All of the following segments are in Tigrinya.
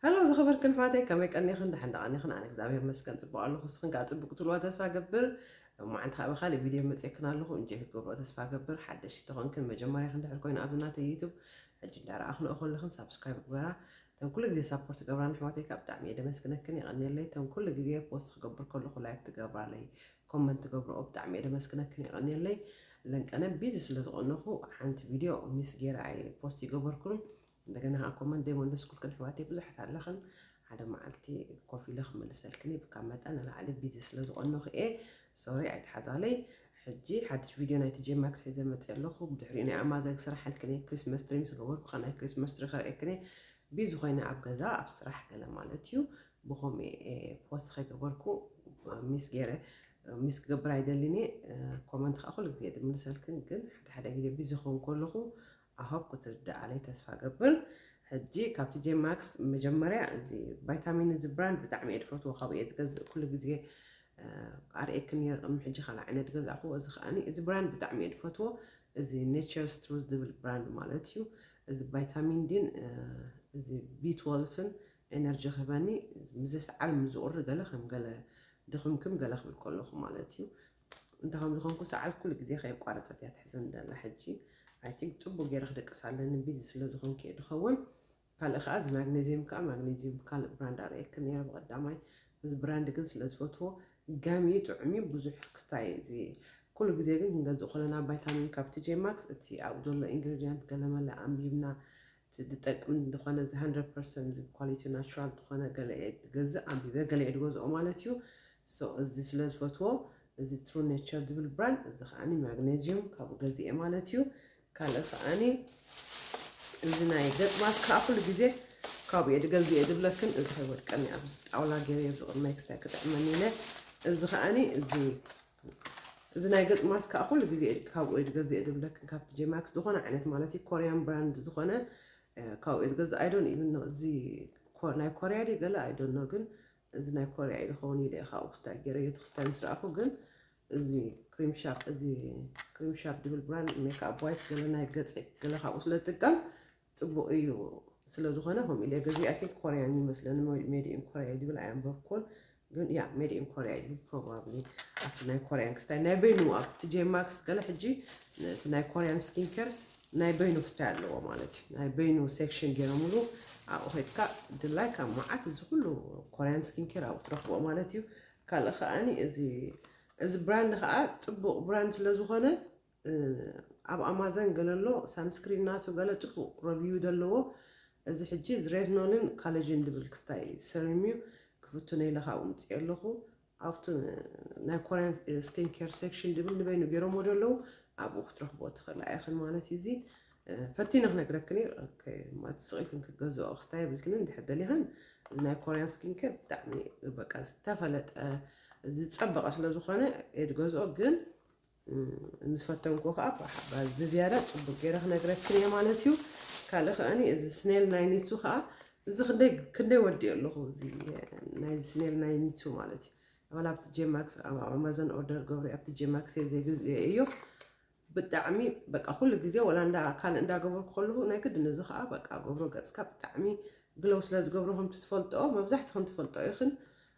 ሄሎ ዝኸበርክን ኣሕዋተይ፣ ከመይ ቀኒኽን? ደሓን ዶ ቀኒኽን? ኣነ እግዚኣብሔር ይመስገን ጽቡቕ ኣለኹ። ንስኽን ከኣ ጽቡቕ ክትብልዋ ተስፋ እገብር። ሎማዓንቲ ከኣ ብኻልእ ቪድዮ መጺእክን ኣለኹ። እንጆይ ክትገብርኦ ተስፋ እገብር። ሓደሽቲ ተኾንክን መጀመርያኽን ድሕር ኮይኑ ኣብዚ ናተይ ዩቱብ ሕጂ እንዳረኣኽንኦ ከለኽን ሳብስክራይብ ግበራ። እተን ኩሉ ግዜ ሳፖርት ትገብራን ኣሕዋተይ ከኣ ብጣዕሚ እየ ደመስግነክን፣ የቐንየለይ። እተን ኩሉ ግዜ ፖስት ክገብር ከለኹ ላይክ ትገብራለይ፣ ኮመንት ትገብርኦ ብጣዕሚ እየ ደመስግነክን፣ የቐንየለይ። ለንቀነ ቢዚ ስለ ዝቐነኹ ሓንቲ ቪድዮ ሚስ ገይረ ኣየ ፖስት ይገበርኩን። እንደገና ከዓ ኮመንት ዘይመለስኩልክን ኣሕዋተይ ብዙሓት ኣለኽን። ሓደ መዓልቲ ኮፍ ኢለ ክምልሰልክን እየ። ካብ መጠን ንላዕሊ ቢዚ ስለ ዝቐነኹ እየ። ሶሪ ኣይትሓዛለይ። ሕጂ ሓድሽ ቪድዮ ናይ ቲ ጄ ማክስ ሒዘ መፅእ ኣለኹ። ብድሕሪኡ ናይ ኣማዘን ክስርሓልክን እየ። ክሪስመስ ትሪ ምስ ገበርኩ ከዓ ናይ ክሪስመስ ትሪ ከርእየክን እየ። ቢዚ ኮይነ ኣብ ገዛ ኣብ ስራሕ ገለ ማለት እዩ። ብኸምኡ እየ ፖስት ከይገበርኩ ሚስ ገይረ፣ ሚስ ክገብር ኣይደልን እየ። ኮመንት ከዓ ኩሉ ግዜ እየ ዝምልሰልክን፣ ግን ሓደ ሓደ ግዜ ቢዚ ክኸውን ከለኹ ኣሆብ ክትርድኣለይ ተስፋ ገብር። ሕጂ ካብ ቲ ጄ ማክስ መጀመርያ እዚ ቫይታሚን፣ እዚ ብራንድ ብጣዕሚ እየ ዝፈትዎ፣ ካብኡ እየ ዝገዝእ ኩሉ ግዜ። ኣርእየክን ነይረ ቅድሚ ሕጂ ካልእ ዓይነት ገዛእኹዎ። እዚ ከኣኒ እዚ ብራንድ ብጣዕሚ እየ ዝፈትዎ። እዚ ኔቸርስ ትሩዝ ዝብል ብራንድ ማለት እዩ። እዚ ቫይታሚን ዲን እዚ ቢ ትወልፍን ኤነርጂ ክህበኒ፣ ምስ ዘስዓል ምስ ዝቑሪ ገለ ከም ገለ ድኽምክም ገለ ክብል ከለኹ ማለት እዩ። እንታይ ከም ዝኾንኩ ሰዓል ኩሉ ግዜ ከየቋረጸት እያ ትሕዘኒ ዘላ። ሕጂ ኣይ ቲንክ ጽቡቕ ገይረ ክደቅስ ኣለኒ፣ ቢዚ ስለ ዝኾንኩ እየ ዝኸውን። ካልእ ከኣ እዚ ማግኔዚየም ከኣ ማግኔዚየም ካልእ ብራንድ ኣርእየክን ነይረ ብቐዳማይ። እዚ ብራንድ ግን ስለ ዝፈትዎ ጋሚ ጥዑም እዩ፣ ብዙሕ ክስታይ እዚ ኩሉ ግዜ ግን ክንገዝእ ከለና ቫይታሚን ካብ ቲ ጄ ማክስ እቲ ኣብኡ ዘሎ ኢንግሪዲየንት ገለመለ ኣንቢብና እቲ ዝጠቅም ዝኾነ እዚ ሃንድረድ ፐርሰንት እዚ ኳሊቲ ናቹራል ዝኾነ ገለ እየ ዝገዝእ ኣንቢበ ገለ እየ ዝገዝኦ ማለት እዩ። ሶ እዚ ስለ ዝፈትዎ እዚ ትሩ ኔቸር ዝብል ብራንድ እዚ ከዓኒ ማግኔዚየም ካብኡ ገዚኤ ማለት እዩ። ካልእ ከዓኒ እዚ ናይ ገጽ ማስክ ከዓ ኩሉ ግዜ ካብኡ እየ ዝገዝእ እየ ዝብለክን፣ እዚ ከይወድቀኒ ኣብዚ ጣውላ ገይረ ኣብዚ ቅድመይ ክስታይ ክጥዕመኒ ኢለ። እዚ ከዓኒ እዚ እዚ ናይ ገጽ ማስክ ከዓ ኩሉ ግዜ እየ ካብኡ እየ ዝገዝእ እየ ዝብለክን፣ ካብቲ ጄ ማክስ ዝኾነ ዓይነት ማለት እዩ፣ ኮርያን ብራንድ ዝኾነ እ፣ ካብኡ እየ ዝገዝእ። ኣይ ዶንት ኢቭን ኖ እዚ ኮ-፣ ናይ ኮርያ ድዩ ገለ ኣይ ዶንት ኖ፣ ግን እዚ ናይ ኮርያ እዩ ዝኸውን ኢለ እየ ካብኡ ክስታይ ገይረዮ፣ እቲ ክስታይ ምስ ረኣኹ ግን እዚ ክሪም ሻፕ፣ እዚ ክሪም ሻፕ ዝብል ብራንድ ሜክኣፕ ዋይፕ ገለ ናይ ገጸይ ገለ ካብኡ ስለ ዝጥቀም ጽቡቕ እዩ ስለ ዝኾነ ከምኡ ኢለ ገዚኣ። ኣይ ቲንክ ኮርያን ይመስለኒ፣ ሜድ ኢን ኮርያ እዩ ዝብል ኣየንበብኩን፣ ግን ያ ሜድ ኢን ኮርያ እዩ ፕሮባብሊ። ኣብቲ ናይ ኮርያን ክስታይ ናይ በይኑ ኣብቲ ጄ ማክስ ገለ ሕጂ እቲ ናይ ኮርያን ስኪን ኬር ናይ በይኑ ክስታይ ኣለዎ ማለት እዩ። ናይ በይኑ ሴክሽን ገይሮምሉ ኣብኡ ከድካ ድላይ ካብ መዓት እዚ ኩሉ ኮርያን ስኪን ኬር ኣብኡ ትረኽብኦ ማለት እዩ። ካልእ ከኣኒ እዚ እዚ ብራንድ ከዓ ጽቡቕ ብራንድ ስለ ዝኾነ እ፣ ኣብ ኣማዘን ገለ ኣሎ ሳንስክሪን ናቱ ገለ ጽቡቕ ረቪው ዘለዎ። እዚ ሕጂ እዚ ሬትኖልን ካለጅን ዝብል ክስታይ ሰሪም እዩ። ክፍትኖ ኢለ ካብኡ ምጽእ ኣለኹ። ኣብቲ ናይ ኮርያን ስኪን ኬር ሴክሽን ዝብል ንበይኑ ገይሮሞ ዘለዉ ኣብኡ ክትረኽቦ ትኽእላ ኢኽን ማለት እዩ። እዚ እ፣ ፈቲነ ክነግረክን እየ። ኦኬ፣ ማለት ስቕ ኢልክን ክትገዝኦ ክስታይ የብልክን። እንድሕር ደሊኽን እዚ ናይ ኮርያን ስኪን ኬር ብጣዕሚ በቃ ዝተፈለጠ ዝጸበቐ ስለ ዝኾነ እየ ዝገዝኦ፣ ግን ምስ ፈተንኩ ከዓ ብዝያዳ ጽቡቅ ገይረ ክነግረክን እየ ማለት እዩ። ካልእ ከኣኒ እዚ ስኔል ናይ ኒቱ ከዓ እዚ ክንደይ ክንደይ ወዲኦ ኣለኹ፣ እዚ ናይ ስኔል ናይ ኒቱ ማለት እዩ። ኣባል ኣብቲ ጄማክስ ኣብ ኣማዞን ኦርደር ገብረ ኣብቲ ጄማክስ እየ ዘይግዝእ እዮ። ብጣዕሚ በቃ ኩሉ ግዜ ወላ እንዳ ካልእ እንዳገበርኩ ከለኹ ናይ ግድን እዚ ከዓ በቃ ገብሮ ገጽካ ብጣዕሚ ግለው ስለ ዝገብሮ ከምቲ ትፈልጦ መብዛሕትኹም ትፈልጦ ኢኽን።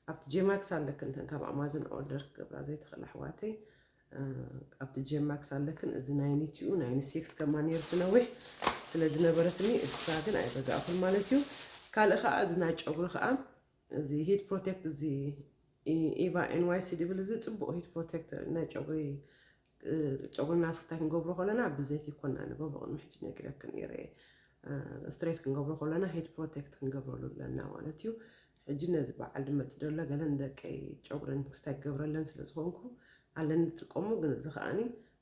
ኣብቲ ጄማክስ ኣለክን እተን ካብ ኣማዞን ኦርደር ክገብራ ዘይትኽእል ኣሕዋተይ ኣብቲ ጄማክስ ኣለክን። እዚ ናይ ኒቲኡ ናይ ንሲክስ ከማ ነይሩ ነዊሕ ስለ ዝነበረትኒ እሳ ግን ኣይገዛእኩን ማለት እዩ። ካልእ ከዓ እዚ ናይ ጨጉሪ ከዓ እዚ ሂት ፕሮቴክት እዚ ኢቫ ኤን ዋይ ሲ ድብል እዚ ጽቡቕ ሂት ፕሮቴክተር ናይ ጨጉሪ ጨጉርና ስታይ ክንገብሮ ከለና ብዘይቲ ኮና ንገብሮ ቅድሚ ሕጂ ነጊረክን ነይረ። ስትሬት ክንገብሮ ከለና ሂት ፕሮቴክት ክንገብረሉ ኣለና ማለት እዩ። ሕጂ ነዚ በዓል ድመጽእ ደሎ ገለ ንደቀይ ጨጉረን ክስታይ ክገብረለን ስለ ዝኾንኩ ኣለኒ ዝጥቀሙ፣ ግን እዚ ከኣኒ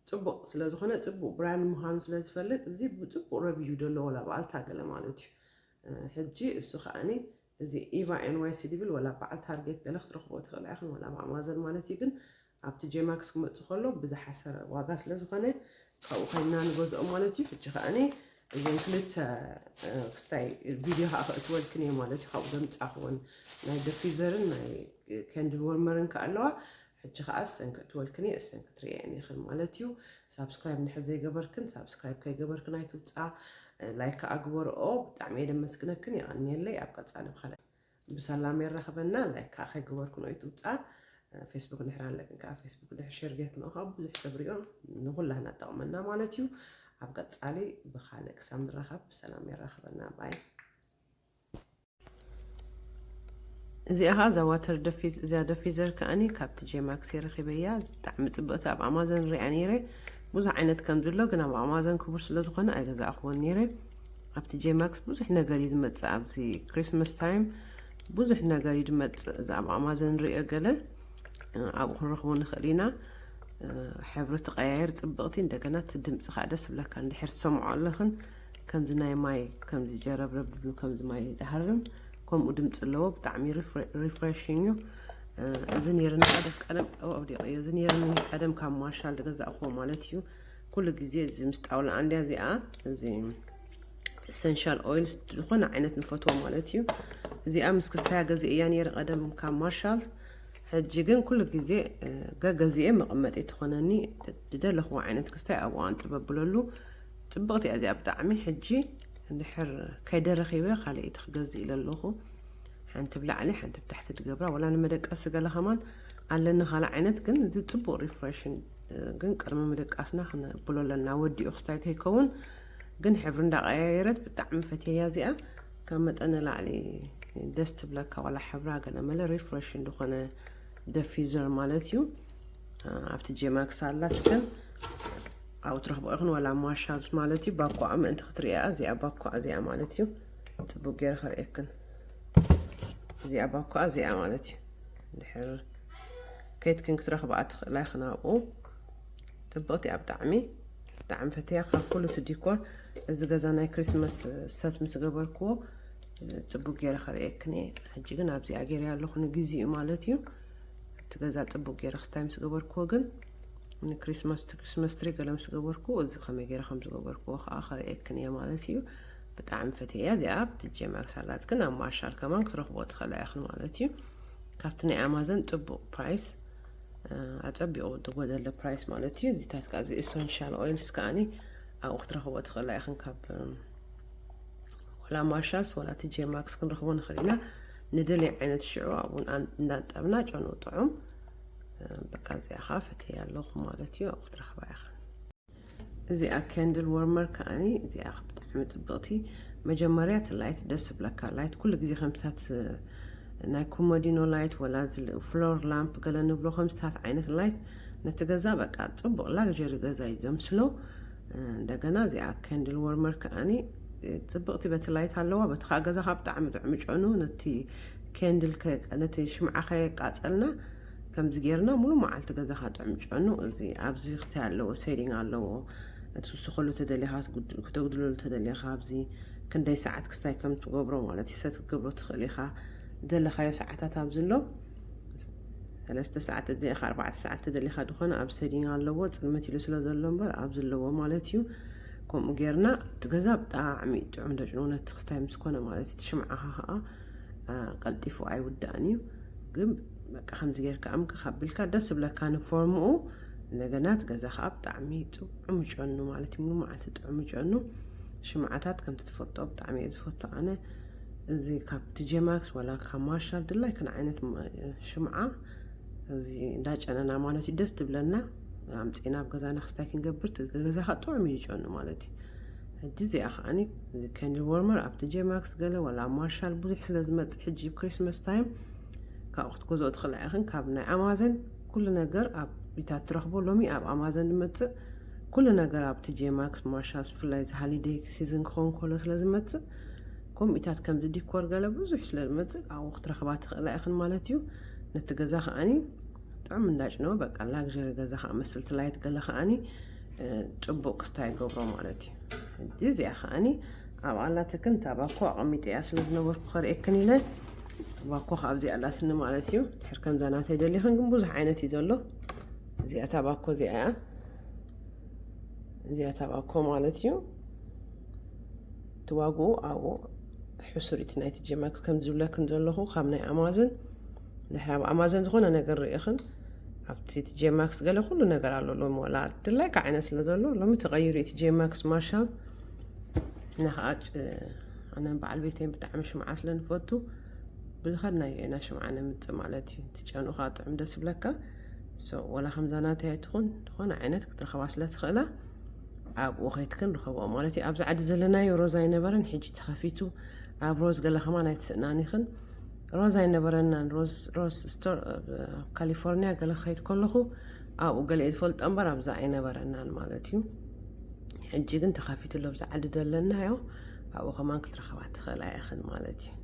ጽቡቕ ስለ ዝኾነ ጽቡቕ ብራንድ ምዃኑ ስለ ዝፈልጥ እዚ ብጽቡቕ ረቪው ደሎ ወላ በዓልታ ገለ ማለት እዩ። ሕጂ እሱ ከኣኒ እዚ ኢቫ ኤን ዋይ ሲ ድብል ወላ በዓል ታርጌት ገለ ክትረኽቦ ትኽእላ ኢኽን ወላ ኣብ ኣማዘን ማለት እዩ። ግን ኣብቲ ጄማክስ ክመጽእ ከሎ ብዝሓሰረ ዋጋ ስለ ዝኾነ ካብኡ ኮይንና ንገዝኦ ማለት እዩ። ሕጂ ከኣኒ እዘን ክልተ ክስታይ ቪድዮ ከዓ ክእትወልክን እየ ማለት እዩ። ካብኡ ዘምጻእኽወን ናይ ደፊዘርን ናይ ከንድል ወርመርን ከዓ ኣለዋ። ሕጂ ከዓ እሰን ክእትወልክን እየ፣ እሰን ክትርእየን ኢኽን ማለት እዩ። ሳብስክራይብ እንድሕር ዘይገበርክን ሳብስክራይብ ከይገበርክን ኣይትውፅኣ። ላይክ ከዓ ግበርኦ። ብጣዕሚ እየ ደመስግነክን፣ የቐንየለይ። ኣብ ቀፃሊ ብካልእ ብሰላም የራኽበና። ላይክ ከዓ ከይገበርክን ኣይትውፃ። ፌስቡክ ድሕር ኣለክን ከዓ ፌስቡክ ድሕር ሼር ጌርክን ከዓ ብዙሕ ሰብ ሪኦ ንኩላህና ጠቕመና ማለት እዩ። ኣብ ቀፃሊ ብካልእ ክሳብ ንራኸብ ብሰላም የራኽበና። ባይ። እዚኣ ኸዓ እዛ ዋተር ደፊዝ እዚኣ ደፊዘር ከዓኒ ካብቲ ጄማክስ ረኺበያ። ብጣዕሚ ፅብቕቲ፣ ኣብ ኣማዞን ሪኣ ነይረ። ብዙሕ ዓይነት ከም ዝሎ ግን ኣብ ኣማዞን ክቡር ስለ ዝኾነ ኣይገዛእኽዎን ነይረ። ኣብቲ ጄማክስ ብዙሕ ነገር እዩ ዝመፅእ። ኣብዚ ክሪስመስ ታይም ብዙሕ ነገር እዩ ዝመፅእ። እዚ ኣብ ኣማዞን ንሪኦ ገለ፣ እ፣ ኣብኡ ክንረኽቦ ንኽእል ኢና። እ፣ ሕብሪ ትቐያየር፣ ፅብቕቲ። እንደገና እቲ ድምፂ ከዓ ደስ ይብለካ እንድሕር ትሰምዖ ኣለኽን። ከምዚ ናይ ማይ፣ ከምዚ ጀረብረብ ዝብሉ፣ ከምዚ ማይ ዝሃርም፣ ከምኡ ድምፂ ኣለዎ። ብጣዕሚ ሪፍረ-፣ ሪፍሬሽን እዩ። እ፣ እዚ ነይርኒ ቀደም፣ ቀደም፣ ኦ፣ ኣውዲቐዮ። እዚ ነይርኒ ቀደም ካብ ማርሻል ዝገዛእኽዎ ማለት እዩ። ኩሉ ግዜ እዚ ምስ ጣውላ ኣንድያ እዚኣ፣ እዚ ኤሰንሻል ኦይልስ ዝኾነ ዓይነት ንፈትዎ ማለት እዩ። እዚኣ ምስ ክስታያ ገዚእያ ነይረ ቀደም ካብ ማርሻል። ሕጂ ግን ኩሉ ግዜ፣ እ፣ ገገዚኤ መቐመጢ ትኾነኒ። ዝደለኽዎ ዓይነት ክስታይ ኣብኡ ኣንጥበ ብለሉ። ፅብቕቲ እያ እዚኣ ብጣዕሚ። ሕጂ እንድሕር ከይደረኺበ ካልኣይቲ ክገዝእ ኢለ ኣለኹ። ሓንቲ ብላዕሊ ሓንቲ ብታሕቲ ትገብራ፣ ወላ ንመደቀሲ ገለ ከማን ኣለኒ ካልእ ዓይነት። ግን እዚ ፅቡቕ ሪፍሬሽን፣ እ፣ ግን ቅድሚ ምድቃስና ክነብሎ ኣለና፣ ወዲኡ ክስታይ ከይከውን። ግን ሕብሪ እንዳቐያየረት ብጣዕሚ ፈትየያ እዚኣ። ካብ መጠን ንላዕሊ ደስ ትብለካ፣ ዋላ ሕብራ ገለ መለ ሪፍሬሽን ዝኾነ ደፊዘር ማለት እዩ። እ፣ ኣብቲ ጄማክስ ኣላት ግን ኣብኡ ትረኽቦ ኢኹን፣ ዋላ ማርሻልስ ማለት እዩ። ባኮኣ ምእንቲ ክትርእያ፣ እዚኣ ባኮኣ እዚኣ ማለት እዩ። ፅቡቅ ገይረ ከርእየክን። እዚኣ ባኮኣ እዚኣ ማለት እዩ። ድሕር ከይትክን ክትረኽብኣ ትኽእላ ኢኽን ኣብኡ። ፅብቕቲ እያ ብጣዕሚ፣ ብጣዕሚ ፈትያ። ካብ ኩሉ እቲ ዲኮር፣ እዚ ገዛ ናይ ክሪስመስ ሰት ምስ ገበርክዎ፣ ፅቡቅ ገይረ ከርእየክን እየ። ሕጂ ግን ኣብዚኣ ገይረ ኣለኹ ንግዜኡ ማለት እዩ። እቲ ገዛ ፅቡቅ ገይረ ክስታይ ምስ ገበርክዎ ግን፣ ንክሪስማስ፣ እቲ ክሪስማስ ትሪ ገለ ምስ ገበርክዎ፣ እዚ ከመይ ገይረ ከም ዝገበርክዎ ከዓ ከርእየክን እየ ማለት እዩ። ብጣዕሚ ፈትየያ እዚኣ። ኣብቲ ጄማክስ ኣላት ግን ኣብ ማርሻል ከማን ክትረኽቦ ትኽእላ ኢኽን ማለት እዩ። ካብቲ ናይ ኣማዞን ፅቡቅ ፕራይስ፣ እ፣ ኣጸቢቑ ዝጎደለ ፕራይስ ማለት እዩ። እዚታት ከዓ እዚ ኤሰንሻል ኦይልስ ከዓኒ ኣብኡ ክትረኽቦ ትኽእላ ኢኽን። ካብ፣ እም፣ ወላ ማርሻልስ ወላ እቲ ጄማክስ ክንረኽቦ ንኽእል ኢና። ንደልዮ ዓይነት ሽዑ ኣብኡ ኣን-፣ እንዳንጠብና ጨንኡ ጥዑም። እ፣ በቃ እዚኣ ከዓ ፈትየ ኣለኹ ማለት እዩ። ኣብኡ ክትረኽባ ኢኽን። እዚኣ ካንድል ወርመር ከዓኒ እዚኣ ብጣዕሚ ጽብቕቲ። መጀመርያ እቲ ላይት ደስ ይብለካ። ላይት ኩሉ ግዜ ከምታት ናይ ኮሞዲኖ ላይት ወላ እዚ ፍሎር ላምፕ ገለ ንብሎ ከምታት ዓይነት ላይት ነቲ ገዛ በቃ ጽቡቕ ላግጀሪ ገዛ እዩ ዘምስሎ። እንደገና እዚኣ ካንድል ወርመር ከዓኒ ጽብቕቲ በቲ ላይት ኣለዋ፣ በቲ ከዓ ገዛ ከዓ ብጣዕሚ ጥዕሚ ጨኑ ነቲ ካንድል ከ-፣ ነቲ ሽምዓ ከየቃጸልና ከምዚ ጌርና ሙሉ መዓልቲ ገዛ ከዓ ጥዕሚ ጨኑ። እዚ ኣብዚ ክስታይ ኣለዎ፣ ሴቲንግ ኣለዎ። ክትውስኸሉ ተደሊኻ፣ ክትጉድ-፣ ክተጉድለሉ ተደሊኻ፣ ኣብዚ ክንደይ ሰዓት ክስታይ ከም ትገብሮ ማለት እዩ፣ ሰት ክትገብሮ ትኽእል ኢኻ። ዘለኻዮ ሰዓታት ኣብዚ ኣሎ። ሰለስተ ሰዓት ተደሊኻ፣ ኣርባዕተ ሰዓት ተደሊኻ ዝኾነ ኣብ ሴቲንግ ኣለዎ። ጽልመት ኢሉ ስለ ዘሎ እምበር ኣብዚ ኣለዎ ማለት እዩ። ከምኡ ጌርና እቲ ገዛ ብጣዕሚ ጥዑም ደጭኖ ነቲ ክስታይ ምስ ኮነ ማለት እዩ። እቲ ሽምዓኻ ኸዓ፣ አ፣ ቀልጢፉ ኣይውዳእን እዩ። ግን በቃ ከምዚ ጌርካ ኣምክኽ ኣቢልካ ደስ ዝብለካ ንፎርምኡ፣ እንደገና እቲ ገዛ ኸዓ ብጣዕሚ ጥዑም ጨኑ ማለት እዩ። ሙሉ መዓልቲ ጥዑም ጨኑ። ሽምዓታት ከምቲ ትፈልጦ ብጣዕሚ እየ ዝፈቱ ኣነ። እዚ ካብ ቲ ጄ ማክስ ወላ ካብ ማርሻል ድላይክን ዓይነት ም-፣ ሽምዓ እዚ እንዳጨነና ማለት እዩ ደስ ትብለና። ኣምፂና ኣብ ገዛና ክስታይ ክንገብር ት-፣ ገዛ ከዓ ጥዑም እዩ ጨኑ ማለት እዩ። ሕጂ እዚኣ ከዓኒ ከንድል ወርመር ኣብ ቲ ጄ ማክስ ገለ ወላ ኣብ ማርሻል ብዙሕ ስለ ዝመፅእ ሕጂ ክሪስመስ ታይም ካብኡ ክትገዝኦ ትኽእላ ኢኽን። ካብ ናይ ኣማዘን ኩሉ ነገር ኣብ ኢታት ትረኽቦ። ሎሚ ኣብ ኣማዘን ዝመፅእ ኩሉ ነገር ኣብ ቲ ጄ ማክስ ማርሻል ብፍላይ እዚ ሃሊደይ ሲዝን ክኸውን ከሎ ስለ ዝመፅእ ከምኡታት ከምዚ ዲኮር ገለ ብዙሕ ስለ ዝመፅእ ኣብኡ ክትረኽባ ትኽእላ ኢኽን ማለት እዩ። ነቲ ገዛ ከዓኒ ጥዑም እንዳጭነወ በቃ ላግዠሪ ገዛ ከዓ መስል ቲ ላይት ገለ ከዓኒ፣ እ፣ ጽቡቕ ክስታይ ይገብሮ ማለት እዩ። ሕጂ እዚኣ ከዓኒ ኣብ ኣላትክን ታባኮ ኣቐሚጠያ ስለ ዝነበርኩ ከርእየክን ኢለ ታባኮ ካብዚ ኣላትኒ ማለት እዩ። ድሕር ከምዛ ናተይ ደሊኽን ግን ብዙሕ ዓይነት እዩ ዘሎ። እዚኣ ታባኮ እዚኣ እያ። እዚኣ ታባኮ ማለት እዩ። እቲ ዋግኡ ኣብኡ ሕሱር እቲ ናይቲ ጄማክስ ከም ዝብለክን ዘለኹ ካብ ናይ ኣማዞን። ድሕሪ ኣብ ኣማዞን ዝኾነ ነገር ርኢኽን ኣብቲ እቲ ጄማክስ ገለ ኩሉ ነገር ኣሎ። ሎሚ ወላ ድላይካ ዓይነት ስለ ዘሎ ሎሚ ተቐይሩ እቲ ጄማክስ ማርሻል ኢና ከዓ ኣነ በዓል ቤተይን ብጣዕሚ ሽምዓ ስለ ንፈቱ ብዝኸድናዮ ኢና ሽምዓ ነምፅእ ማለት እዩ። ትጨኑ ከዓ ጥዑም ደስ ብለካ። ወላ ከምዛ ናተይ ትኹን ዝኾነ ዓይነት ክትረኸባ ስለ ትኽእላ ኣብኡ ከይትክን ርኸብኦ ማለት እዩ። ኣብዚ ዓዲ ዘለናዮ ሮዝ ኣይነበረን፣ ሕጂ ተኸፊቱ ኣብ ሮዝ ገለ ከማን ኣይትስእናን ይኽን። ሮዝ ኣይነበረናን። ሮዝ ሮዝ ስቶር ካሊፎርኒያ ገለ ከይድ ከለኹ ኣብኡ ገለ ዝፈልጦ እምበር ኣብዛ ኣይነበረናን ማለት እዩ። ሕጂ ግን ተኸፊቱ ኣሎ ኣብዚ ዓዲ ዘለናዮ ኣብኡ ከማን ክትረኸባ ትኽእላ ይኽን ማለት እዩ።